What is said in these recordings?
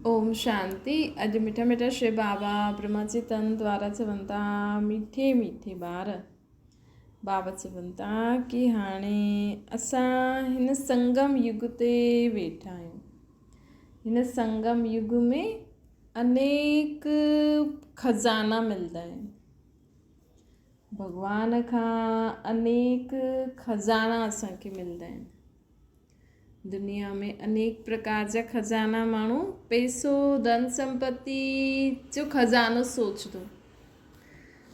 اوم شانتي اڄ مٺا مٺا شو بابا برهما جي تن دوارا چون ٿا مٺي مٺي ٻار بابا چون ٿا ڪي هاڻي اسان هن سنگم يگ تي ويٺا آهيون هن سنگم يگ ۾ انيڪ خزانا ملدا آهن ڀڳوان کان انيڪ خزانا اسانکي ملدا آهن دنيا ۾ انيڪ پرڪار جا خزانا ماڻهو پئسو، ڌن سمپتي جو خزانو سوچندو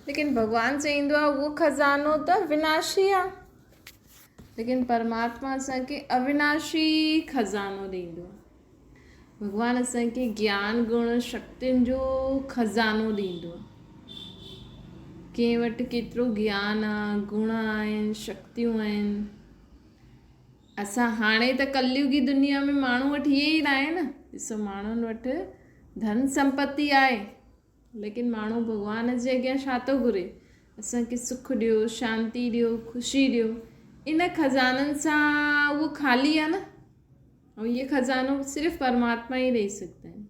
ليڪن ڀڳوان چئيندو آهي اهو خزانو ته وناشي آهي ليڪن پرماتما اسان کي اويناشي خزانو ڏيندو آهي ڀڳوان اسان کي گيان گڻ شڪتين جو خزانو ڏيندو آهي ڪنهن وٽ ڪيترو گيان آهي گڻ آهن شڪتيون آهن اسان هاڻي ته ڪليوگي دنيا ۾ ماڻهو وٽ اهي ئي ناهي نه ڏسو ماڻهن وٽ ڌن سمپتي آهي ليڪن ماڻهو ڀڳوان جي اڳيان ڇا ٿو گهري اسانکي سک ڏيو شانتي ڏيو خوشي ڏيو ان خزانن سان اهو خالي آهي نه ۽ اهي خزانو صرف پرماتما ئي ڏئي سگهندا آهن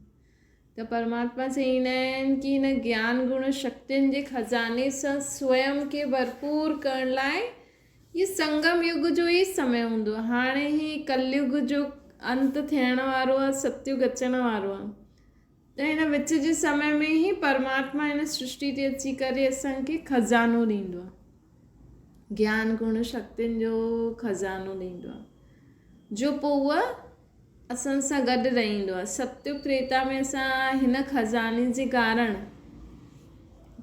ته پرماتما چئيندا آهن ڪي هن گيان گڻ شڪتين جي خزاني سان سويم کي ڀرپور ڪرڻ لاء هي سنگم يگ جو ئي سمي هوندو آهي. هاڻي هي ڪليگ جو انت ٿيڻ وارو آهي، ستيگ اچڻ وارو آهي ته هن وچ جي سمي ۾ ئي پرماتما هن سرشٽي تي اچي ڪري اسان کي خزانو ڏيندو آهي. گيان گڻ شڪتين جو خزانو ڏيندو آهي جو پوء اها اسان سان گڏ رهندو آهي. ستيگ تريتا ۾ اسان هن خزاني جي ڪارڻ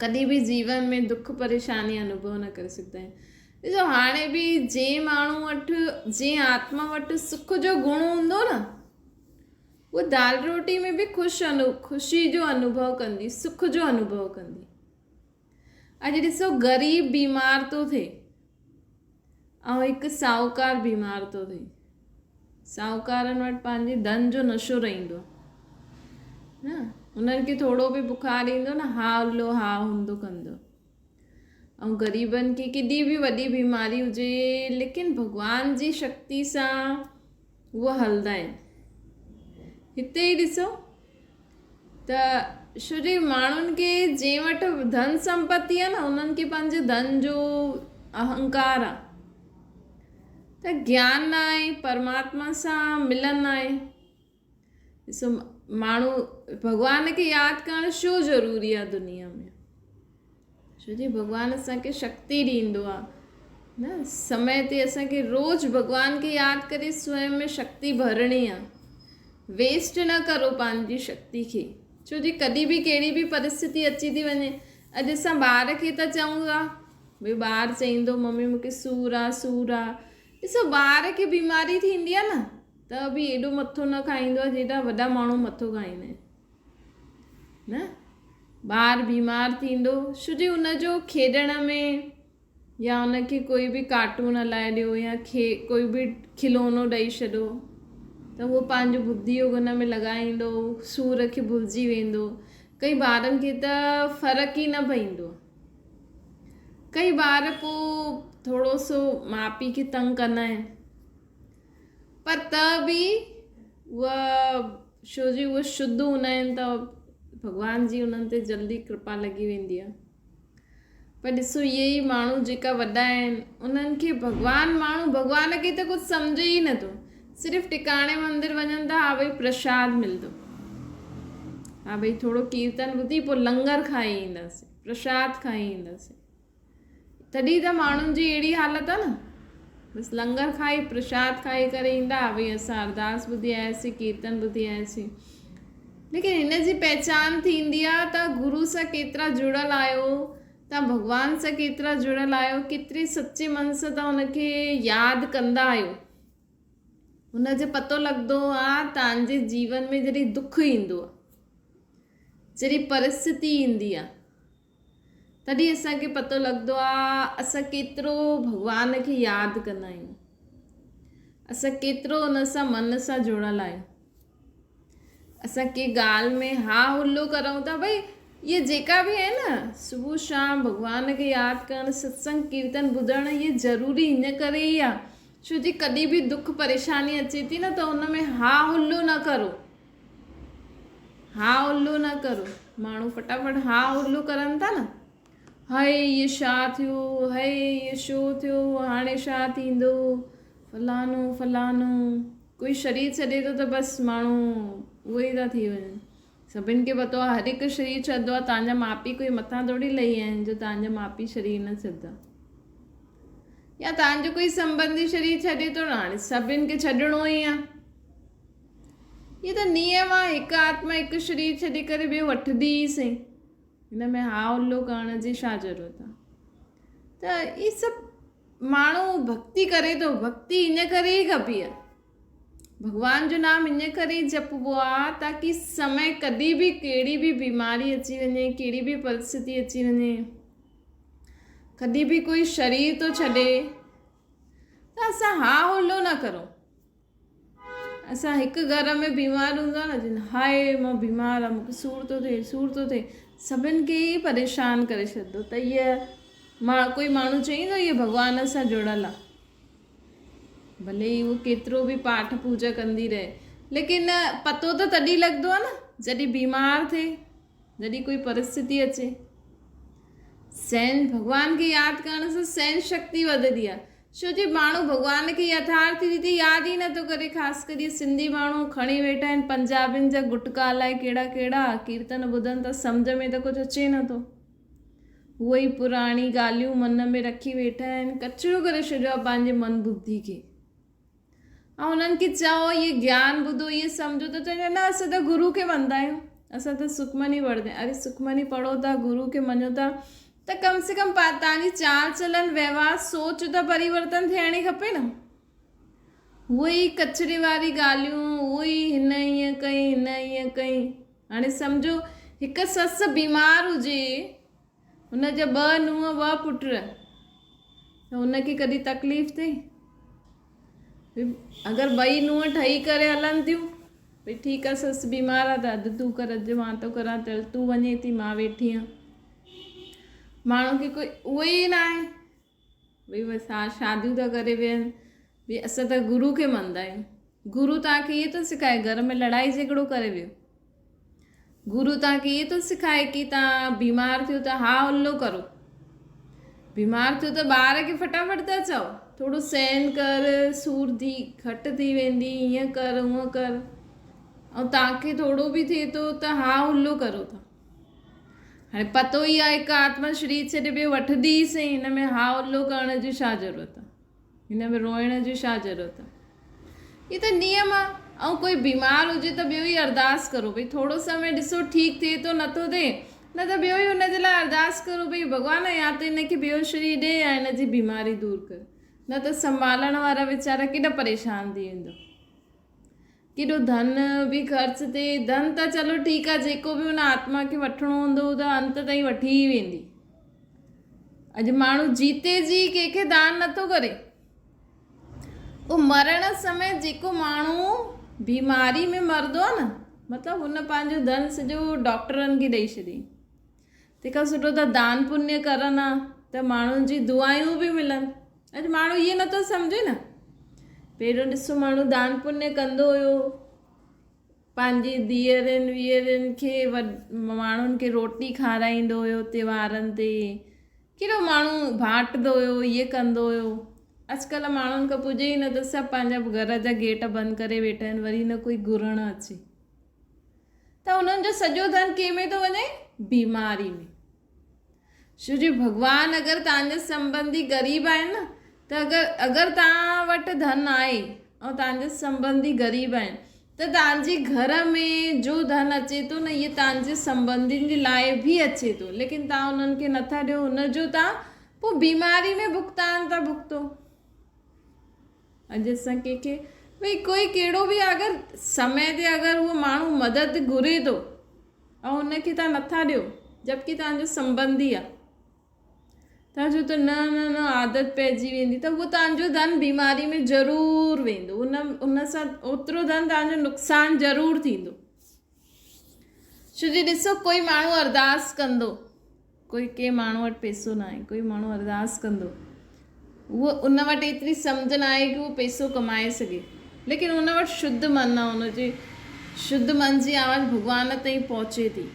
ڪڏهن به جيون ۾ دک پريشاني انوڀو نه ڪري سگهندا آهيون. ڏسو هاڻي به جنهن ماڻهو وٽ جنهن آتما وٽ سک جو گڻ هوندو نه اهو دال روٽي ۾ به خوش انو خوشي جو انوڀو ڪندي سک جو انوڀو ڪندي. اڄ ڏسو غريب بيمار ٿو ٿئي ۽ هڪ ساهوڪار بيمار ٿو ٿئي. ساهوڪارن وٽ پنهنجي ڌن جو نشو رهندو نه انهن کي ٿورو به بخار ايندو نه ها الو ها هوندو ڪندو ۽ غريبن کي ڪيڏي به وڏي بيماري هجي ليڪن ڀڳوان جي شڪتي سان اهي هلندا آهن هتي ئي ڏسو ته ڇو جي ماڻهن کي جنهن وٽ ڌن سمپتي آهي نه انهن کي پنهنجي ڌن جو اهنڪار آهي ته گيان نه آهي پرماتما سان ملن نه آهي ڏسو ماڻهو ڀڳوان کي ياد ڪرڻ ڇو ضروري آهي دنيا ۾ ڇو جي ڀڳوان اسان کي شڪتي ڏيندو آ نه سمي تي اسان کي روز ڀڳوان کي ياد ڪري سوئم ۾ شڪتي ڀرڻي آ ويسٽ نه ڪرو پنهنجي شڪتي کي ڇو جي ڪڏهن به ڪهڙي به پرسٿتي اچي ٿي وڃي اڄ اسان ٻار کي ٿا چئون ٿا ڀئي ٻار چئيندو ممي مونکي سور آ سور آ ڏسو ٻار کي بيماري ٿيندي آ نه ته به ايڏو مٿو نه کائيندو آ جيڏا وڏا ماڻهو مٿو کائيندا آهن نه ٻار بيمار ٿيندو ڇو جي ان جو کيڏڻ ۾ يا ان کي ڪوئي به ڪارٽون هلائي ڏيو يا کي ڪوئي به کلونو ڏئي ڇڏو ته اهو پنهنجو ٻڌي ان ۾ لڳائيندو سور کي ڀلجي ويندو ڪئي ٻارن کي ته فرق ئي نه پئيندو ڪئي ٻار پوء ٿورو سو ماء پيء کي تنگ ڪندا آهن پر ته به اها ڇو جي اهي شڌ هوندا آهن ته ڀڳوان جي انهن تي جلدي ڪرپا لڳي ويندي آهي پر ڏسو اهي ئي ماڻهو جيڪا وڏا آهن انهن کي ڀڳوان ماڻهو ڀڳوان کي ته ڪجهه سمجهي ئي نٿو صرف ٽڪاڻي مندر وڃن ٿا ها ڀئي پرشاد ملندو ها ڀئي ٿورو ڪيرتن ٻڌي پوء لنگر کائي اينداسين پرشاد کائي اينداسين تڏهن ته ماڻهن جي اهڙي حالت آهي نه بس لنگر کائي پرشاد کائي ڪري ايندا ڀئي اسان ارداس ٻڌي آياسين ڪيرتن ٻڌي آياسين ليڪن هن جي پهچان ٿيندي آهي ته گرو سان ڪيترا جڙيل آهيو تان ڀڳوان سان ڪيترا جڙيل آهيو ڪيتري سچي من سان تان هن کي ياد ڪندا آهيو هن جو پتو لڳندو آهي تان جي جيون ۾ جڏهن دک ايندو آهي جڏهن پرسٿتي ايندي آهي تڏهن اسان کي پتو لڳندو آ اسان ڪيترو ڀڳوان کي ياد ڪندا آهيون اسان ڪيترو ان سان من سان جڙيل آهيون اسان ڪي ڳالهه ۾ ها هلو ڪرون ٿا ڀئي اهي جيڪا به آهن نه صبح شام ڀڳوان کي ياد ڪرڻ ستسنگ ڪيرتن ٻڌڻ اهي ضروري ان ڪري ئي آ ڇو جي ڪڏهن به دک پريشاني اچي ٿي نه ته ان ۾ ها هلو نه ڪرو. ها الو نه ڪرو. ماڻهو فٽافٽ ها الو ڪرن ٿا نه، هئي هيء ڇا ٿيو، هئي هيء ڇو ٿيو، هاڻي ڇا ٿيندو، فلانو فلانو. ڪوئي شرير ڇڏي ٿو ته بس ماڻهو اهي ئي ٿا ٿي وڃن. سڀن کي پتو آهي هر هڪ شرير ڇڏندو آهي، توهان جا ماء پيء ڪوئي مٿان ٿوري لهي آيا آهن جو توهان جا ماء پيء شرير نه ڇڏندا. يا توهان جو ڪوئي سنبنڌي شرير ڇڏي ٿو نه، هاڻي سڀن کي ڇڏڻو ئي آهي. هي ته نيم آهي، هڪ آتما هڪ شرير ڇڏي ڪري ٻيو وٺندي ئي سهي. هن ۾ هاء هلو ڪرڻ جي ڇا ضرورت آهي؟ ته هي سڀ ماڻهو ڀڳتي ڪري ٿو، ڀڳتي ان ڪري ئي کپي آهي. ڀڳوان جو نام ان ڪري ئي جپبو آهي تاڪي سمي ڪڏهن به ڪهڙي به بيماري اچي وڃي، ڪهڙي به پرسٿتي اچي وڃي، ڪڏهن به ڪوئي شرير ٿو ڇڏي ته اسان ها هلو نه ڪرون. اسان هڪ گهر ۾ بيمار هوندو آهي نه چون هاء مان بيمار آهيان مونکي سور ٿو ٿئي سور ٿو ٿئي سڀن کي ئي پريشان ڪري ڇڏندو ته هيء مان ڪوئي ماڻهو چئيندو هيء ڀڳوان سان جڙيل آهي ڀلي هو ڪيترو به پاٺ پوجا ڪندي رهي ليڪن پتو ته تڏهن لڳندو آهي نه جڏهن بيمار ٿئي جڏهن ڪوئي پرسٿتي اچي. سهن ڀڳوان کي ياد ڪرڻ سان سهن شڪتي وڌندي آهي. ڇو جي ماڻهو ڀڳوان کي يٿارٿ ريتي ياد ئي نٿو ڪري خاص ڪري سنڌي ماڻهو کڻي ويٺا آهن پنجابين جا گٽڪا الائي ڪهڙا ڪهڙا ڪيرتن ٻڌن ٿا سمجهه ۾ ته ڪجهه اچي نٿو. اهي ئي پراڻي ڳالهيون من ۾ رکي ويٺا آهن ڪچرو ڪري ڇڏيو آهي پنهنجي من ٻڌي کي. ۽ انهن کي چئو اهي گيان ٻڌو اهي سمجهو ته چوندا نه اسان ته گرو کي مڃدا آهيون اسان ته سکمني پڙهندا آهيون اري سکمني پڙهو ٿا گرو کي مڃو ٿا ته ڪم سي ڪم توهان جي چال چلن وهنوار سوچ ته پريورتن ٿيڻ ئي کپي نه اهو ئي ڪچري واري ڳالهيون اهو ئي هن ائين ڪئي هن ائين ڪئي هاڻي سمجهو هڪ سس بيمار هجي هن جا ٻه نونهن ٻه پٽ ته هن کي ڪڏهن تڪليف ٿئي؟ اگر ٻئي نونهن ٺهي ڪري هلن ٿيون ڀئي ٺيڪ آهي سس بيمار آهي ته اڌ تون ڪر اڌ مان ٿو ڪران ته تون وڃين ٿي مان ويٺي آهيان ماڻهو کي ڪوئي اهو ئي نه آهي ڀئي بس ها شاديون ٿا ڪري ويهن ڀئي اسان ته گرو کي مڃدا آهيون گرو توهان کي اهو ٿو سکائي گهر ۾ لڙائي جهڳڙو ڪري ويو گرو توهان کي اهو ٿو سکائي ڪي توهان بيمار ٿيو ته ها هلو ڪرو بيمار ٿيو ته ٻار کي فٽافٽ ٿا چئو ٿورو سهن ڪر سور ٿي گهٽ ٿي ويندي هيئن ڪر هونئن ڪر ۽ توهان کي ٿورو به ٿئي ٿو ته ها هلو ڪرو ٿا هاڻي پتو ئي آهي هڪ آتما شرير ڇڏي ٻيو وٺندي ئي سهي هن ۾ ها الو ڪرڻ جي ڇا ضرورت آهي هن ۾ روئڻ جي ڇا ضرورت آهي هي ته نيم آهي ۽ ڪوئي بيمار هجي ته ٻيو ئي ارداس ڪرو ڀئي ٿورو سمي ڏسو ٺيڪ ٿئي ٿو نٿو ٿئي نه ته ٻيو ئي هن جي لاء ارداس ڪرو ڀئي ڀڳوان يا ته هن کي ٻيو شرير ڏي يا هن جي بيماري دور ڪر نه ته سنڀالڻ وارا ويچارا ڪيڏا پريشان ٿي ويندو ڪيڏو ڌن به خرچ ٿئي، ڌن ته چلو ٺيڪ آ جيڪو به ان آتما کي وٺڻو هوندو هو ته انت تائين وٺي ئي ويندي. اڄ ماڻهو جيتي جي ڪنهن کي دان نٿو ڪري. او مرڻ سمي جيڪو ماڻهو بيماري ۾ مرندو آ نه مطلب هن پنهنجو ڌن سڄو ڊاڪٽرن کي ڏئي ڇڏيائين. تنهن کان سٺو ته دان پڃ ڪرن ها ته ماڻهن جي دعايون به ملن. اڄ ماڻهو اهي نٿو سمجهي نه. پهريون ڏسو ماڻهو دان پڃ ڪندو هيو. پنهنجي ڌيئرن ويئرن کي ماڻهن کي روٽي کارائيندو هيو تيوهارن تي. ڪيڏو ماڻهو ڀانٽندو هيو اهي ڪندو هيو. اڄڪلهه ماڻهن کان پڄي ئي نٿو سڀ پنهنجا گهر جا گيٽ بند ڪري ويٺا آهن وري نه ڪوئي گهرڻ اچي. ته انهن جو سڄو ڌن ڪنهن ۾ ٿو وڃي؟ بيماري ۾. شو جي ڀڳوان اگر توهان جا سنبنڌي غريب آهن نه ته اگر اگر توهان وٽ ڌن آهي ۽ توهان جا سنبنڌي غريب آهن ته توهان جي گهر ۾ جو ڌن اچي ٿو نه اهي توهان جي سنبنڌين جي لاء به اچي ٿو ليڪن توهان انهن کي نٿا ڏيو ان جو توهان پوء بيماري ۾ ڀگتان ٿا ڀگتو. اڄ اسان ڪنهن کي ڀئي ڪوئي ڪهڙو به اگر سمي تي اگر اهو ماڻهو مدد گهري ٿو ۽ ان کي توهان نٿا ڏيو جبڪه توهان جو سنبنڌي آهي توهان چئو ته نه نه نه عادت پئجي ويندي ته اهو توهان جو ڌن بيماري ۾ ضرور ويندو ان ان سان اوترو ڌن توهان جو نقصان ضرور ٿيندو ڇو جي ڏسو ڪوئي ماڻهو ارداس ڪندو ڪوئي ڪنهن ماڻهو وٽ پئسو ناهي ڪوئي ماڻهو ارداس ڪندو اهو ان وٽ ايتري سمجھ ناهي ڪي اهو پئسو ڪمائي سگهي ليڪن ان وٽ شڌ من آهي ان جي شڌ من جي آواز ڀڳوان تائين پهچي ٿي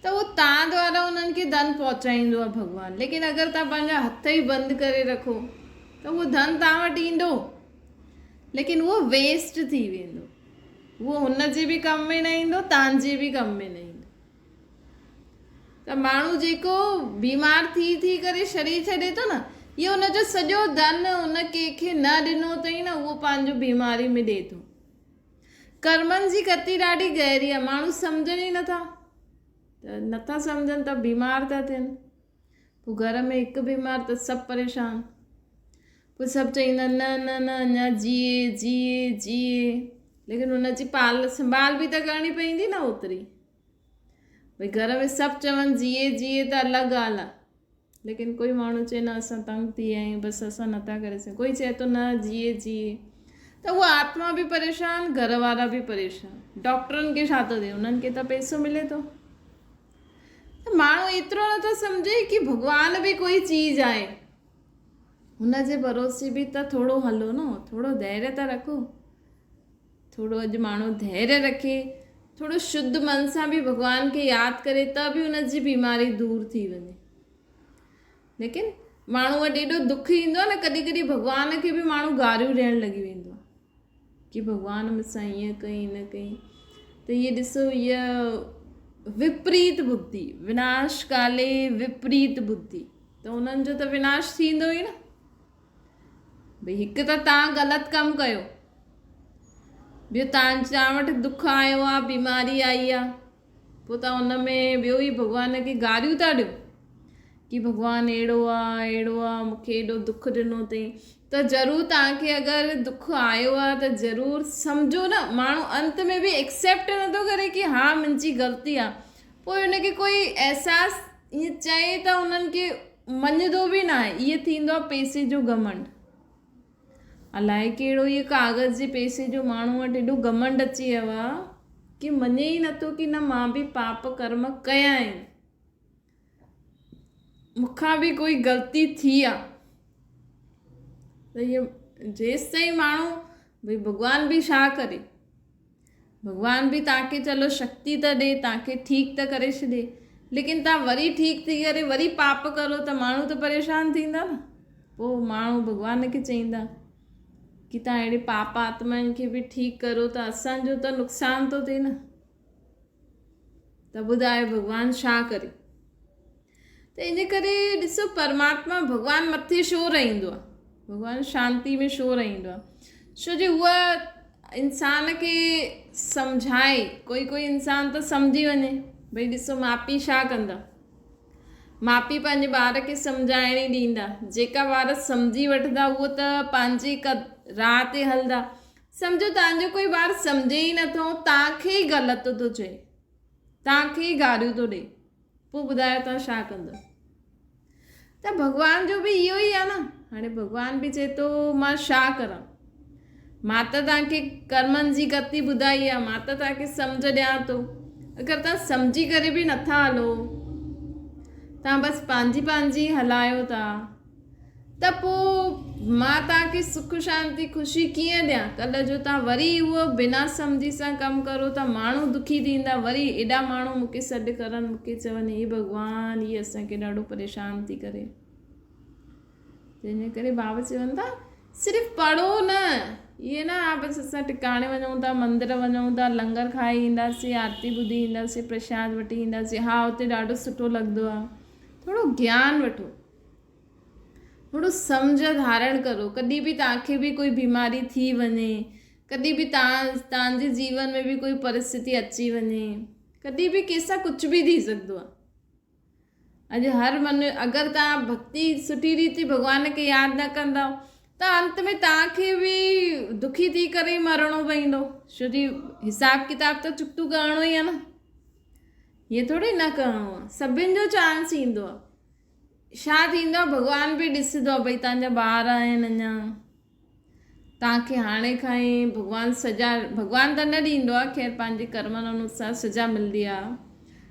ته اهو تان دوارا انهن کي ڌن پهچائيندو آهي ڀڳوان ليڪن اگر تان پنهنجا هٿ ئي بند ڪري رکو ته اهو ڌن تان وٽ ايندو ليڪن اهو ويسٽ ٿي ويندو اهو هن جي به ڪم ۾ نه ايندو تان جي به ڪم ۾ نه ايندو ته ماڻهو جيڪو بيمار ٿي ٿي ڪري شرير ڇڏي ٿو نه اهو ان جو سڄو ڌن ان ڪنهن کي نه ڏنو اٿئي نه اهو پنهنجو بيماري ۾ ڏي ٿو. ڪرمن جي گتي ڏاڍي گهري آهي ماڻهو سمجهن ئي نٿا ته نٿا سمجهن ته بيمار ٿا ٿين پوء گهر ۾ هڪ بيمار ته سڀ پريشان پوء سڀ چئيندا نه نه نه اڃا جيئي جيئي جيئي ليڪن ان جي پال سنڀال به ته ڪرڻي پوندي نه اوتري ڀئي گهر ۾ سڀ چون جيئي جيئي ته الڳ ڳالهه آ ليڪن ڪوئي ماڻهو چئي نه اسان تنگ ٿي ويا آهيون بس اسان نٿا ڪري سگهون ڪوئي چئي ٿو نه جيئي جيئي ته اها آتما به پريشان گهر وارا به پريشان ڊاڪٽرن کي ڇا ٿو ٿئي انهن کي ته پئسو ملي ٿو ته ماڻهو ايترو نٿو سمجهي ڪي ڀڳوان به ڪوئي چيز آهي هن جي ڀروسي به ته ٿورو هلو نه ٿورو ڌيريه ته رکو ٿورو اڄ ماڻهو ڌيريه رکي، ٿورو شڌ من سان به ڀڳوان کي ياد ڪري ته به ان جي بيماري دور ٿي وڃي. ليڪن ماڻهو وٽ ايڏو دک ايندو آهي نه ڪڏهن ڪڏهن ڀڳوان کي به ماڻهو گاريون ڏيڻ لڳي ويندو آهي ڪي ڀڳوان مون سان ائين ڪئي نه ڪئي ته هيء ڏسو هيء وپريت ٻڌي وناش ڪالي وپريت ٻڌي ته انهن جو ته وناش ٿيندو ئي نه ڀئي هڪ ته تان غلط ڪم ڪيو ٻيو تان تان وٽ دک آيو آ بيماري آئي آ پوء تان ان ۾ ٻيو ئي ڀڳوان کي گاريون ٿا ڏيو ڪي ڀڳوان اهڙو آ اهڙو آ مونکي ايڏو دک ڏنو اٿئي ته ضرور تان کي اگر دک آيو آ ته ضرور سمجهو نه ماڻهو انت ۾ به ايڪسيپٽ نٿو ڪري ڪي ها منهنجي غلطي آ پوء ان کي ڪوئي احساس ائين چئي ته انهن کي مڃندو به ناهي. اهي ٿيندو آهي پئسي جو گهمنڊ. الائي ڪهڙو اهي ڪاغذ جي پئسي جو ماڻهو وٽ ايڏو گهمنڊ اچي ويو آهي ڪي مڃي ئي نٿو ڪي نه مان به پاپ ڪرم ڪيا آهن. مون کان به ڪوئي غلطي ٿي آهي. ته اهي جيستائين ماڻهو ڀئي ڀڳوان به ڇا ڪري. ڀڳوان به توهان کي چلو شڪتي ته ڏي، توهان کي ٺيڪ ته ڪري ڇڏي، ليڪن توهان وري ٺيڪ ٿي ڪري وري پاپ ڪرو ته ماڻهو ته پريشان ٿيندا نه. پوء ماڻهو ڀڳوان کي چئيندا ڪي توهان اهڙي پاپ آتمائن کي به ٺيڪ ڪرو ته اسان جو ته نقصان ٿو ٿئي نه. ته ٻڌايو ڀڳوان ڇا ڪري؟ ته ان ڪري ڏسو پرماتما ڀڳوان مٿي ڇو رهندو آهي ڀڳوان شانتي ۾ ڇو رهندو آهي ڇو جي هوء انسان کي سمجهائي ڪوئي ڪوئي انسان ته سمجهي وڃي ڀئي ڏسو ماء پيء ڇا ڪندا ماء پيء پنهنجي ٻار کي سمجهائڻ ئي ڏيندا جيڪا ٻار سمجهي وٺندا اهو ته پنهنجي راهه تي هلندا سمجهو تان جو ڪوئي ٻار سمجهي ئي نٿو تان کي ئي غلط ٿو چئي تان کي ئي گاريون ٿو ڏئي پوء ٻڌايو توهان ڇا ڪندؤ؟ ته ڀڳوان جو به اهو ئي آهي نه. هاڻي ڀڳوان به چئي ٿو مان ڇا ڪران؟ مان ته توهان کي ڪرمن جي گتي ٻڌائي آهي، مان ته توهان کي سمجهه ڏيان ٿو. اگر توهان سمجهي ڪري به نٿا هلو، توهان بس پنهنجي پنهنجي هلايو ٿا. ته پوء مان توهان کي سک شانتي خوشي ڪيئن ڏيان؟ ڪلهه جو توهان وري اهو بنا سمجهي سان ڪم ڪرو ته ماڻهو دکي ٿيندا، وري ايڏا ماڻهو مون کي سڏ ڪرن، مون کي چون هي ڀڳوان هي اسان کي ڏاڍو پريشان ٿي ڪري. تنهن جي ڪري بابا چون ٿا صرف پڙهو نه، ائين نه ها بس اسان ٽڪاڻي وڃون ٿا، مندر وڃون ٿا، لنگر کائي اينداسين، آرتي ٻڌي اينداسين، پرشاد وٺي اينداسين، ها اتي ڏاڍو سٺو لڳندو آهي. ٿورو گيان وٺو. ٿورو سمجهه ڌارڻ ڪرو ڪڏهن به توهان کي به ڪوئي بيماري ٿي وڃي ڪڏهن به توهان توهان جي جيون ۾ به ڪوئي پرسٿتي اچي وڃي ڪڏهن به ڪنهن سان ڪجهه به ٿي سگهندو آهي اڄ هر من اگر توهان ڀڪتي سٺي ريتي ڀڳوان کي ياد نه ڪندؤ ته انت ۾ توهان کي به دکي ٿي ڪري ئي مرڻو پوندو ڇو جي حساب ڪتاب ته چڪتو ڪرڻو ئي آهي نه ائين ٿوري نه ڪرڻو آهي سڀن جو چانس ايندو آهي ڇا ٿيندو آهي ڀڳوان به ڏسندو آهي ڀئي تنهنجا ٻار آهن اڃا تنهن کي هاڻي کان ئي ڀڳوان سزا ڀڳوان ته نه ڏيندو آهي خير پنهنجي ڪرمن انوسار سزا ملندي آهي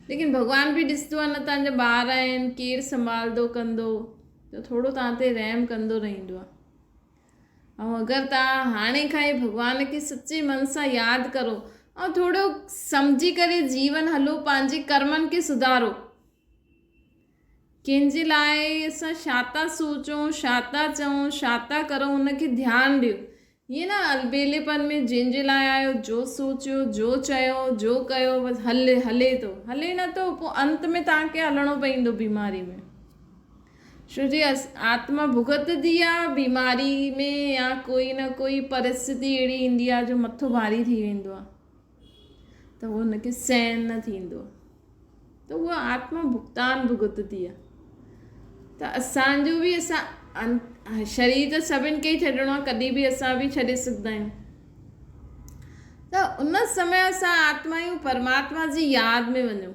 ليڪن ڀڳوان به ڏسندو آهي نه تنهنجا ٻار آهن ڪير سنڀالندو ڪندو ته ٿورو تنهن تي رحم ڪندو رهندو آهي. ۽ اگر توهان هاڻي کان ئي ڀڳوان کي سچي من سان ياد ڪرو ۽ ٿورو سمجهي ڪري جيون هلو پنهنجي ڪرمن کي سڌارو ڪنهن جي لاء اسان ڇا ٿا سوچون ڇا ٿا چئون ڇا ٿا ڪرون ان کي ڌيان ڏيو ائين نه البيليپن ۾ جنهن جي لاء آيو جو سوچيو جو چيو جو ڪيو بس هل هلي ٿو هلي نٿو پوء انت ۾ توهان کي هلڻو پوندو بيماري ۾ ڇو جي آتما ڀڳتندي آ بيماري ۾ يا ڪوئي نه ڪوئي پرسٿتي اهڙي ايندي آ جو مٿو ڀاري ٿي ويندو آ ته اهو هن کي سهن نه ٿيندو آ ته اها آتما ڀگتان ڀڳتندي آ ته اسان جو به اسان شرير ته سڀن کي ئي ڇڏڻو آ ڪڏهن به اسان به ڇڏي سگهندا آهيون ته ان سمي اسان آتما آهيون پرماتما جي ياد ۾ وڃون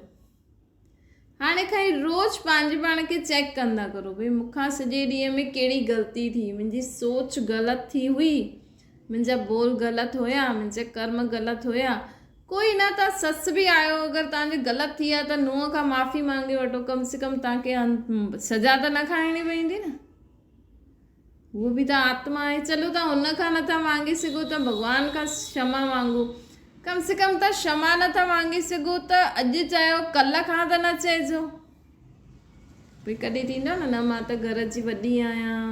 هاڻي کان ئي روز پنهنجي پاڻ کي چيڪ ڪندا ڪرو ڀئي مون کان سڄي ڏينهن ۾ ڪهڙي غلطي ٿي منهنجي سوچ غلط ٿي هئي منهنجا بول غلط هيا منهنجا ڪرم غلط هيا ڪوئي نه تان سس به آيو اگر تان جي غلط ٿي آ ته نونهن کان معافي مانگي وٺو ڪم سي ڪم تان کي سزا ته نه کائڻي پوندي نه هوء به ته آتما آهي. چلو توهان هن کان نٿا مانگي سگهو ته ڀڳوان کان شما مانگو. ڪم سي ڪم توهان شما نٿا مانگي سگهو ته اڄ چاهيو ڪلهه کان ته نه چئجو. ڀئي ڪڏهن ٿيندو آهي نه نه مان ته گهر جي وڏي آهيان،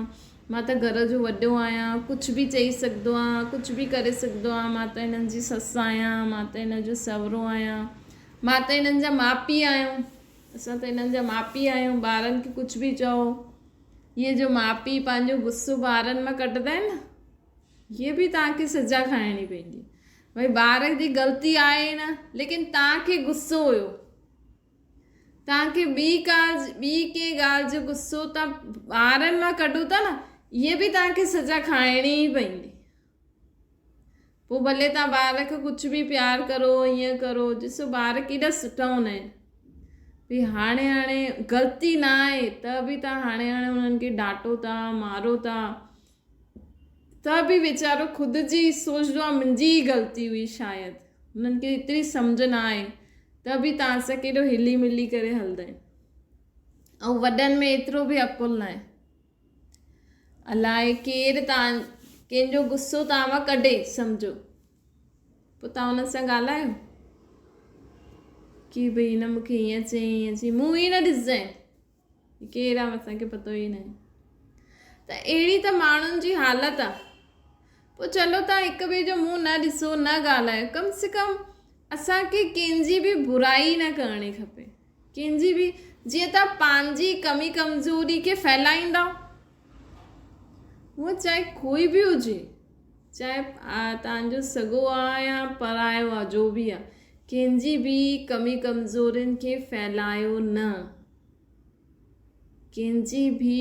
مان ته گهر جو وڏو آهيان، ڪجهه به چئي سگهندو آهيان، ڪجهه به ڪري سگهندو آهيان، مان ته هنن جي سس آهيان، مان ته هن جو سهرو آهيان، مان ته هنن جا ماء پيء آهيون، اسان ته هنن جا ماء پيء آهيون، ٻارن کي ڪجهه به چئو. اهي جو ماء پيء پنهنجو غصو ٻارن مان ڪڍندا آهن نه اهي به توهان کي سزا کائڻي پوندي. ڀئي ٻار جي غلطي آهي نه ليڪن توهان کي غصو هيو توهان کي ٻي ڪا ٻي ڪنهن ڳالهه جو غصو توهان ٻارن مان ڪڍو ٿا نه اهي به توهان کي سزا کائڻي ئي پوندي. پوء ڀلي توهان ٻار کي ڪجهه به پيار ڪرو ائين ڪرو ڏسو ٻار ڪيڏا سٺا هوندا آهن ڀئي هاڻي هاڻي غلطي نه آهي ته به توهان هاڻي هاڻي انهن کي ڊانٽو ٿا مارو ٿا ته به ويچارو خود جي سوچندو آهي منهنجي ئي غلطي هئي شايد انهن کي ايتري سمجهه نه آهي ته به توهان سان ڪيڏو هلي ملي ڪري هلندا آهن ۽ وڏن ۾ ايترو به عقل نه آهي الائي ڪير تان ڪنهن جو غصو توهان مان ڪڍي سمجهو پوء توهان ان سان ڳالهايو ڪي ڀئي هن مونکي هيئن چيائين هيئن چيائين منهن ئي نه ڏسجانء ڪير آ اسان کي پتو ئي ناهي ته اهڙي ته ماڻهن جي حالت آ پوء چلو توهان هڪ ٻئي جو منهن نه ڏسو نه ڳالهايو ڪم سي ڪم اسان کي ڪنهن جي به برائي نه ڪرڻي کپي ڪنهن جي به جيئن توهان پنهنجي ڪمي ڪمزوري کي ڦهلائيندا هونء چاهي ڪوئي به هجي چاهي توهان جو سڳو آ يا پرايو آ جو به آ ڪنهن جي به ڪمي ڪمزورين کي ڦهلايو نه ڪنهن جي به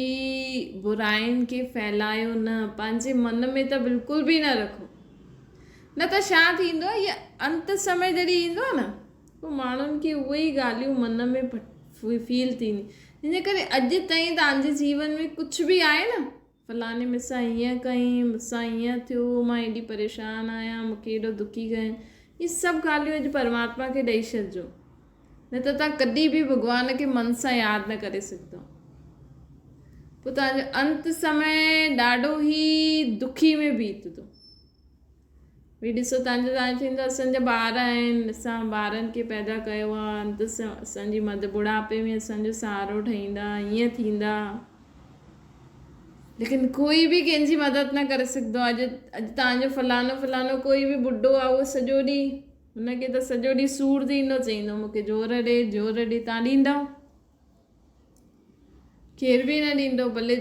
براين کي ڦهلايو نه، پنهنجي من ۾ ته بلڪل به نه رکو. نه ته ڇا ٿيندو آهي، انت سمي جڏهن ايندو آهي نه، پوء ماڻهن کي اهي ئي ڳالهيون من ۾ فيل ٿيندي. ان جي ڪري اڄ تائين توهان جي جيون ۾ ڪجهه به آهي نه، فلاڻي مون سان هيئن ڪيائين، مون سان هيئن ٿيو، مان ايڏي پريشان آهيان، مون کي ايڏو دکي ڪيائين. اهي سڀ ڳالهيون اڄ پرماتما کي ڏئي ڇڏجو. نه ته توهان ڪڏهن به ڀڳوان کي من سان ياد نه ڪري سگهندؤ. پوء توهان جو انت سمي ڏاڍو ئي دکي ۾ بيتندو. ڀئي ڏسو توهان جو توهان ٿيندو اسان جا ٻار آهن اسان ٻارن کي پيدا ڪيو آهي انت اسان جي مد ٻڍاپي ۾ اسان جو سهارو ٺهيندا ائين ٿيندا ليڪن ڪوئي به ڪنهن جي مدد نه ڪري سگهندو اڄ اڄ توهان جو فلانو فلانو ڪوئي به ٻڍو آهي اهو سڄو ڏينهن هن کي ته سڄو ڏينهن سور ٿيندو چئيندو مون کي زور ڏي زور ڏي توهان ڏيندؤ ڪير به نه ڏيندو ڀلي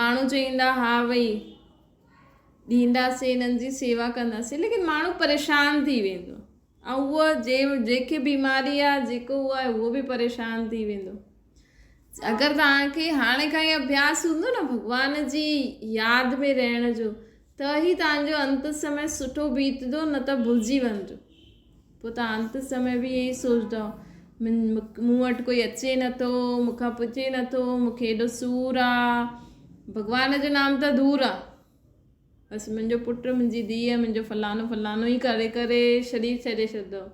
ماڻهو چئيندا ها ڀئي ڏينداسين انهن جي سيوا ڪنداسين ليڪن ماڻهو پريشان ٿي ويندو ۽ اهو جي جنهن کي بيماري آهي جيڪو اهو آهي اهو به پريشان ٿي ويندو اگر توهان کي هاڻي کان ئي اڀياس هوندو نه ڀڳوان جي ياد ۾ رهڻ جو ته ئي توهان جو انت سمي سٺو بيتندو نه ته ڀلجي وڃجو پوء توهان انت سمي به ائين ئي سوچندؤ، مون وٽ ڪوئي اچي نٿو، مون کان پڇي نٿو، مون کي ايڏو سور آ، ڀڳوان جو نام ته دور آ، بس منهنجو پٽ، منهنجي ڌيء، منهنجو فلاڻو فلاڻو ئي ڪري ڪري شرير ڇڏي ڇڏندؤ.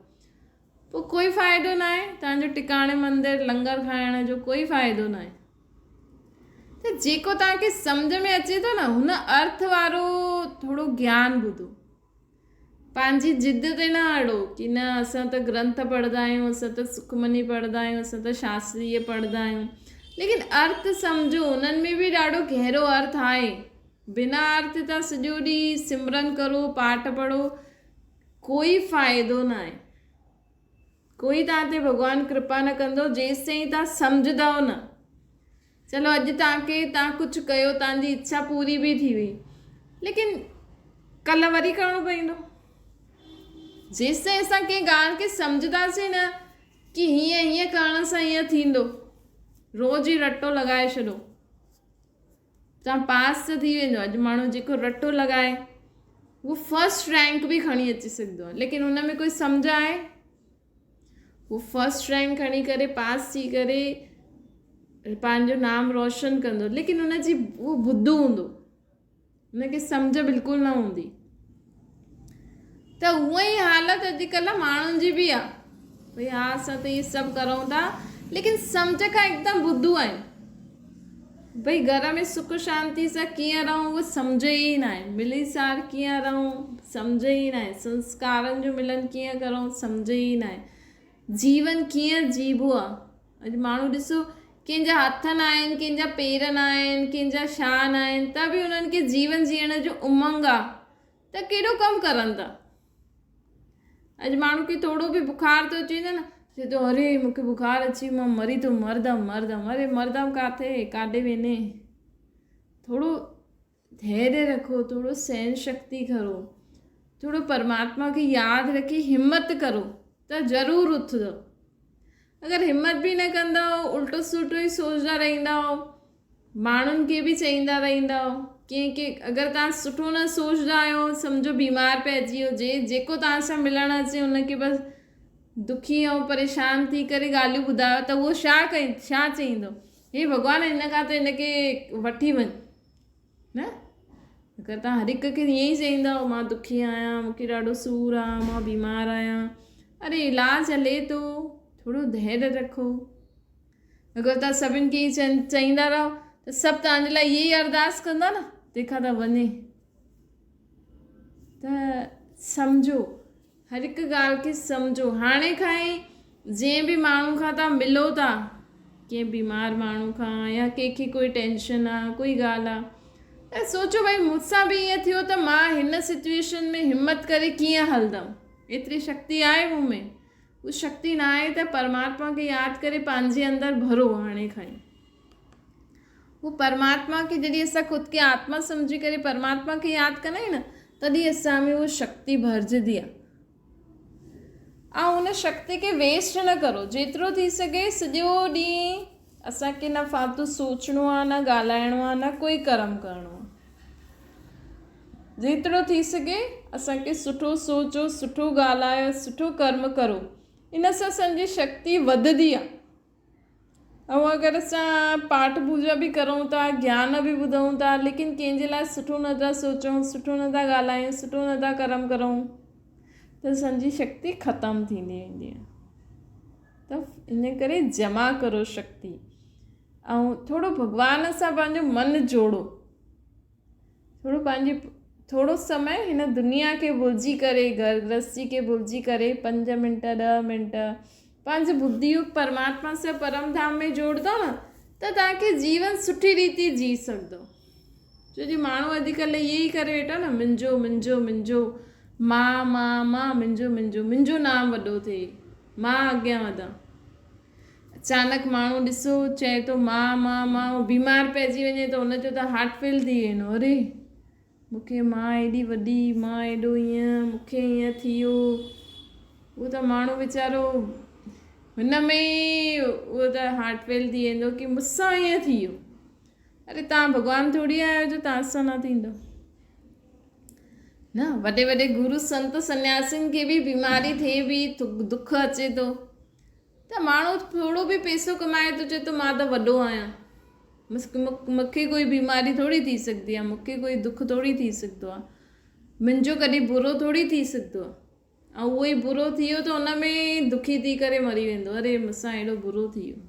پوء ڪوئي فائدو ناهي، توهان جو ٽڪاڻي مندر لنگر کائڻ جو ڪوئي فائدو ناهي. ته جيڪو توهان کي سمجهه ۾ اچي ٿو نه هن ارٿ وارو ٿورو گيان ٻڌو. پنهنجي ضد تي نه اڙو ڪي نه اسان ته گرنٿ پڙهندا آهيون، اسان ته سکمني پڙهندا آهيون، اسان ته شاستريه پڙهندا آهيون. ليڪن ارٿ سمجهو انهن ۾ به ڏاڍو گهرو ارٿ آهي. بنا ارٿ تان سڄو ڏينهن سمرن ڪرو، پاٺ پڙهو، ڪوئي فائدو نه آهي. ڪوئي توهان تي ڀڳوان ڪرپا نه ڪندو جيستائين توهان سمجهندؤ نه. چلو اڄ توهان کي توهان ڪجهه ڪيو توهان جي اڇا پوري به ٿي وئي ليڪن ڪلهه وري ڪرڻو پوندو. جيستائين اسان ڪنهن ڳالهه کي سمجهنداسين نه ڪي هيئن هيئن ڪرڻ سان هيئن ٿيندو. روز ئي رٽو لڳائي ڇڏو. توهان پاس ته ٿي ويندو. اڄ ماڻهو جيڪو رٽو لڳائي اهو فرسٽ رينڪ به کڻي اچي سگهندو آهي ليڪن ان ۾ ڪوئي سمجهه آهي؟ هو فرسٽ رينڪ کڻي ڪري پاس ٿي ڪري پنهنجو نام روشن ڪندو ليڪن ان جي اهو بدو هوندو ان کي سمجهه بلڪل نه هوندي ته اها ئي حالت اڄڪلهه ماڻهن جي به آهي ڀئي ها اسان ته اهي سڀ ڪرون ٿا ليڪن سمجهه کان هڪدم بدو آهن ڀئي گهر ۾ سک شانتي سان ڪيئن رهون اهو سمجهه ئي نه آهي مليسار ڪيئن رهون سمجهه ئي نه آهي سنسڪارن جو ملن ڪيئن ڪرون سمجهه ئي نه آهي جيون ڪيئن جيبو آ. اڄ ماڻهو ڏسو ڪنهن جا هٿ نه آهن، ڪنهن جا پير نه آهن، ڪنهن جا ڇا نه آهن ته به انهن کي جيون جيئڻ جو امنگ آ ته ڪيڏو ڪم ڪرن ٿا. اڄ ماڻهو کي ٿورو به بخار ٿو اچي وڃي نه چئي ٿو اري مون کي بخار اچي ويو مان مري ٿو مردم مردم اري مردم ڪاٿي ڪاڏي ويندين ٿورو ڌيريه رکو، ٿورو سهن شڪتي ڪرو، ٿورو پرماتما کي ياد رکي همت ڪرو ته ضرور اٿندو. اگر همت به نه ڪندؤ، الٽو سلٽو ئي سوچدا رهندؤ، ماڻهن کي به چئيندا رهندؤ، ڪنهن کي اگر توهان سٺو نه سوچدا آهيو، سمجهو بيمار پئجي ويو، جي جيڪو توهان سان ملڻ اچي ان کي بس دکي ۽ پريشان ٿي ڪري ڳالهيون ٻڌايو ته اهو ڇا ڪئي ڇا چئيندو، هي ڀڳوان هن کان ته هن کي وٺي وڃ. نه اگر توهان هر هڪ کي ائين ئي چئيندؤ مان دکي آهيان مون کي ڏاڍو سور آهي مان بيمار آهيان اري علاج هلي ٿو ٿورو ڌيريه رکو اگر توهان سڀن کي ائين چئيندا رهو ته سڀ توهان جي لاء اهي ئي ارداس ڪندا نه تنهن کان ته وڃي ته سمجهو هر هڪ ڳالهه کي سمجهو. هاڻي کان ئي جنهن به ماڻهو کان توهان ملو ٿا، ڪنهن بيمار ماڻهو کان يا ڪنهن کي ڪوئي ٽينشن آ، ڪوئي ڳالهه آ ته سوچو ڀئي مون سان به ائين ٿيو ته مان هن سچويشن ۾ همت ڪري ڪيئن هلندم؟ ايتري شڪتي آهي مون ۾؟ اها شڪتي نه آهي ته پرماتما کي ياد ڪري پنهنجي اندر ڀرو هاڻي کان ئي. هو پرماتما کي جڏهن اسان خود کي آتما سمجهي ڪري پرماتما کي ياد ڪندا آهيون نه تڏهن اسان ۾ اها شڪتي ڀرجندي آهي ۽ ان شڪتي کي ويسٽ نه ڪرو جيترو ٿي سگهي سڄو ڏينهن اسان کي نه فالتو سوچڻو آهي نه ڳالهائڻو آهي نه ڪوئي ڪرم ڪرڻو آهي جيترو ٿي سگهي اسان کي سٺو سوچو سٺو ڳالهايو سٺو ڪرم ڪرو ان سان اسان جي شڪتي وڌندي آهي ۽ اگر اسان پاٺ پوڄا به ڪرون ٿا گيان به ٻڌون ٿا ليڪن ڪنهن جي لاء سٺو نه ٿا سوچون سٺو نه ٿا ڳالهايون سٺو نه ٿا ڪرم ڪرون ته اسان جي شڪتي ختم ٿيندي ويندي آهي ته ان ڪري جمع ڪرو شڪتي ۽ ٿورو ڀڳوان سان پنهنجو من جوڙو ٿورو پنهنجي ٿورو سمي هن دنيا کي ڀلجي ڪري گهر گرهستي کي ڀلجي ڪري پنج منٽ ڏهه منٽ پنهنجي ٻڌي يوگ پرماتما سان پرم ڌام ۾ جوڙندو نه ته توهان کي جيون سٺي ريتي جي سگهندو ڇو جي ماڻهو اڄڪلهه اهي ئي ڪري ويٺا نه منهنجو منهنجو منهنجو مان مان مان منهنجو منهنجو منهنجو نام وڏو ٿئي مان اڳيان وڌان اچانڪ ماڻهو ڏسو چئي ٿو مان مان مان هو بيمار پئجي وڃي ٿو ان جو ته هارٽ فيل ٿي ويندو اري مون کي مان ايڏي وڏي مان ايڏو ائين مون کي ائين ٿي ويو اهو ته ماڻهو ويچارو هن ۾ ئي اهو ته هارٽ فيل ٿي ويندو ڪي مون سان ائين ٿي ويو اري توهان ڀڳوان ٿوري آهيو جو توهان سان نه ٿيندو نه وڏي وڏي گرو سنت سنياسين کي به بيماري ٿئي به دک اچي ٿو ته ماڻهو ٿورو به پئسو ڪمائي ٿو چئي ٿو مان ته وڏو آهيان مون کي ڪوئي بيماري ٿوري ٿي سگهندي آهي مون کي ڪوئي دک ٿوري ٿي سگهندو آهي منهنجو ڪڏهن برو ٿوري ٿي سگهندو آهي ۽ اهو ئي برو ٿي ويو ته ان ۾ دکي ٿي ڪري مري ويندو اري مون سان اهڙو برو ٿي ويو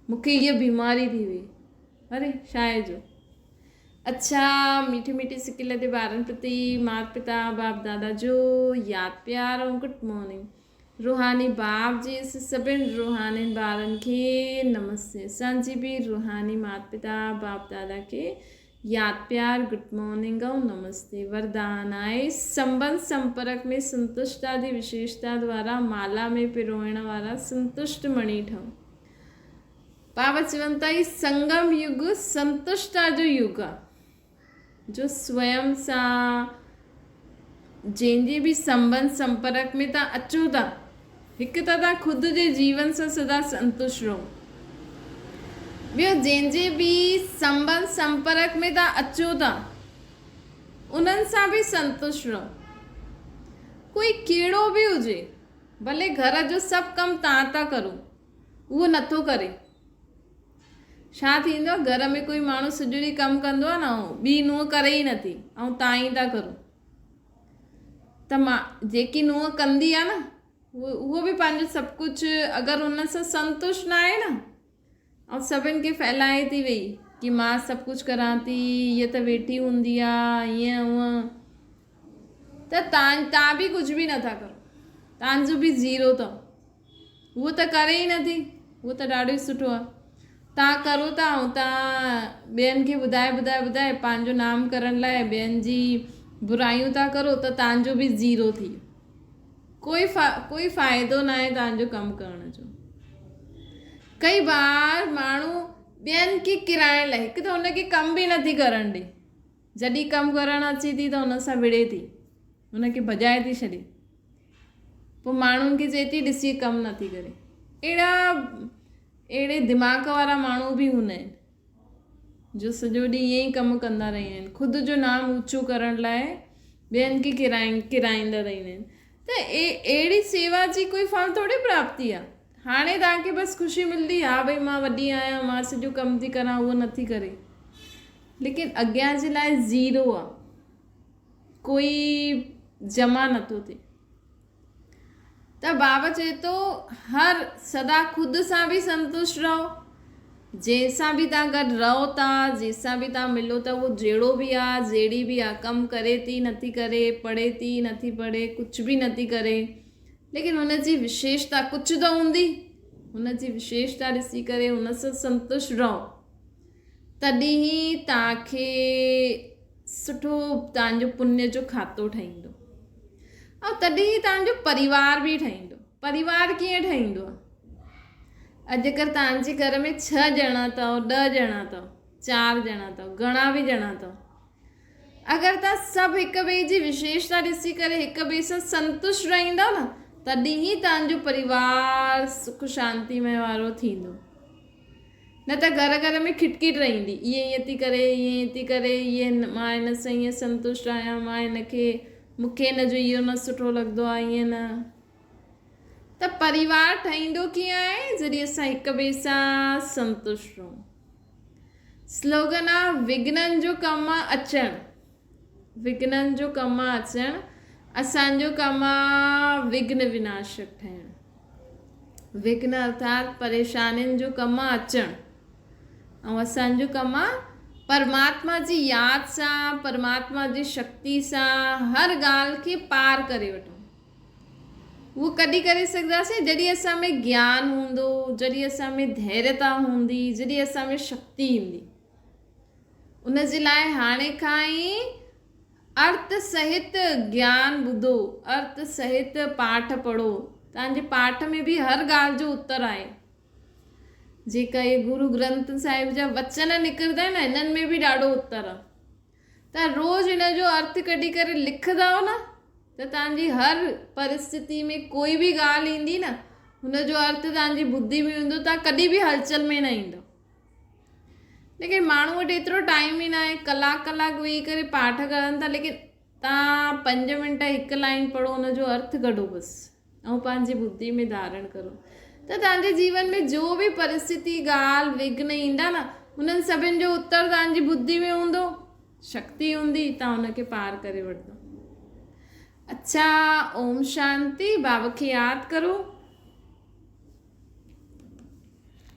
مون کي هيء بيماري ٿي وئي. اري ڇا آهي جو. اڇا ميٺي ميٺي سڪيل تي ٻارن پرتي مات پتا باپ دادا جو ياد پيار ۽ گڊ مارننگ روحاني باپ جي سڀن روحانين ٻارن کي نمستي اسان جي به روحاني مات پتا باپ دادا کي ياد پيار گڊ مارننگ ۽ نمستي وردان آهي سنبنڌ سمپرڪ ۾ سنتشتا جي وشيشتا دوارا مالا ۾ پروئڻ وارا سنتشٽ مڻي ٺهو. بابا چون ٿا هي سنگم يگ سنتشٽا جو يگ آ جو سويم سان جنهن جي به سنبنڌ سمپرڪ ۾ تان اچو ٿا هڪ ته تان خود جي جيون سان سدا سنتشٽ رهو ٻيو جنهن جي به سنبنڌ سمپرڪ ۾ تان اچو ٿا انهن سان به سنتشٽ رهو ڪوئي ڪهڙو به هجي ڀلي گهر جو سڀ ڪم تان ٿا ڪرو اهو نٿو ڪري. ڇا ٿيندو آهي گهر ۾ ڪوئي ماڻهو سڄو ڏينهن ڪم ڪندو آهي نه ۽ ٻي نونهن ڪري ئي نٿي ۽ تان ئي ٿا ڪرو ته مان جيڪي نونهن ڪندي آهي نه اهو به پنهنجو سڀ ڪجهه اگر هن سان سنتشٽ نه آهي نه ۽ سڀن کي ڦهلائي ٿي وئي ڪي مان سڀ ڪجهه ڪران ٿي هيء ته ويٺي هوندي آهي هيئن هونئن ته تان تان به ڪجهه به نٿا ڪرو تان جو به زيرو اٿو هوء ته ڪري ئي نٿي. هو ته ڏاڍو ئي سٺو آهي. توهان ڪرو ٿا ۽ توهان ٻين کي ٻڌائي ٻڌائي ٻڌائي پنهنجو نام ڪرڻ لاء ٻين جي برايون ٿا ڪرو ته توهان جو به زيرو ٿي ويو. ڪوئي ڪوئي فائدو ناهي توهان جو ڪم ڪرڻ جو. ڪئي بار ماڻهو ٻين کي ڪرائڻ لاء هڪ ته هن کي ڪم به نٿي ڪرڻ ڏي. جڏهن ڪم ڪرڻ اچي ٿي ته هن سان وڙهي ٿي. هن کي ڀڄائي ٿي ڇڏي. پوء ماڻهن کي چئي ٿي ڏسي ڪم نٿي ڪري. اهڙا اهڙي دماغ وارا ماڻهو به هوندا آهن جو سڄو ڏينهن ائين ئي ڪم ڪندا رهندا آهن. خود جو نام اوچو ڪرڻ لاء ٻين کي ڪيرائيندا رهندا آهن. ته اهڙي سيوا جي ڪوئي ڦل ٿوري پراپتي آهي. هاڻي توهان کي بس خوشي ملندي ها ڀئي مان وڏي آهيان مان سڄو ڪم ٿي ڪران اهو نٿي ڪري. ليڪن اڳيان جي لاء زيرو آهي. ڪوئي جمع نٿو ٿئي. ته بابا چئي ٿو هر سدا خود سان به سنتشٽ رهو، جنهن سان به توهان گڏ رهو ٿا، جنهن سان به توهان ملو ٿا اهو جهڙو به آ، جهڙي به آ، ڪم ڪري ٿي نٿي ڪري، پڙهي ٿي نٿي پڙهي، ڪجهه به نٿي ڪري، ليڪن هن جي وشيشتا ڪجهه ته هوندي، هن جي وشيشتا ڏسي ڪري هن سان سنتشٽ رهو. تڏهن ئي توهان کي سٺو توهان جو پڃ جو کاتو ٺهيندو ۽ تڏهن ئي توهان جو پريوار به ٺهيندو. پريوار ڪيئن ٺهيندو آهي؟ اڄ اگر توهان جي گهر ۾ ڇهه ڄڻا اٿو، ڏهه ڄڻا اٿو، چار ڄڻا اٿو، گهڻا به ڄڻا اٿو، اگر توهان سڀ هڪ ٻئي جي وشيشتا ڏسي ڪري هڪ ٻئي سان سنتشٽ رهندؤ نه، تڏهن ئي توهان جو پريوار سک شانتيمي وارو ٿيندو. نه ته گهر گهر ۾ کٽکٽ رهندي، هيء ائين ٿي ڪري، هيء ائين ٿي ڪري، هيء مان هن سان ائين سنتشٽ آهيان، مان هن کي، مون کي هن جو اهو نه سٺو لڳندو آهي، ائين نه. ته پريوار ٺهيندو ڪيئن آهي؟ جڏهن اسان هڪ ٻئي سان سنتشٽ رهون. سلوگن آ وگهنن جو ڪم آ اچڻ، وگهنن جو ڪم آ اچڻ، اسان جو ڪم آ وگهن وناشڪ ٺهڻ. وگهن ارٿات پريشانين جو ڪم آ اچڻ ۽ اسان جو ڪم آ پرماتما جي ياد سان پرماتما جي شڪتي سان هر ڳالهه کي پار ڪري وٺون. اهو ڪڏهن ڪري سگهنداسين جڏهن اسان ۾ گيان هوندو، جڏهن اسان ۾ ڌيريتا هوندي، جڏهن اسان ۾ شڪتي ايندي. ان جي لاء هاڻي کان ئي ارٿ سهت گيان ٻڌو، ارٿ سهت پاٺ پڙهو. توهان جي پاٺ ۾ به هر ڳالهه جو اتر آهي. جيڪا اهي گرو گرنٿ صاحب جا وچن نڪرندا آهن نه انهن ۾ به ڏاڍو اتر آهي. توهان روز ان جو ارٿ ڪڍي ڪري لکندؤ نه ته توهان جي هر پرسٿتي ۾ ڪوئي به ڳالهه ايندي نه هن جو ارٿ توهان جي ٻڌي ۾ هوندو توهان ڪڏهن به هلچل ۾ نه ايندؤ. ليڪن ماڻهو وٽ ايترو ٽائيم ئي ناهي ڪلاڪ ڪلاڪ ويهي ڪري پاٺ ڪرن ٿا ليڪن تان پنج منٽ هڪ لائن پڙهو ان جو ارٿ ڪڍو بس ۽ پنهنجي ٻڌي ۾ ڌارڻ ڪرو ته تان جي جيون ۾ جو به پرسٿتي ڳالهه وگهن ايندا نه انهن سڀن جو اتر تان جي ٻڌي ۾ هوندو شڪتي هوندي تان ان کي پار ڪري وٺندو. اڇا اوم شانتي بابا کي ياد ڪرو.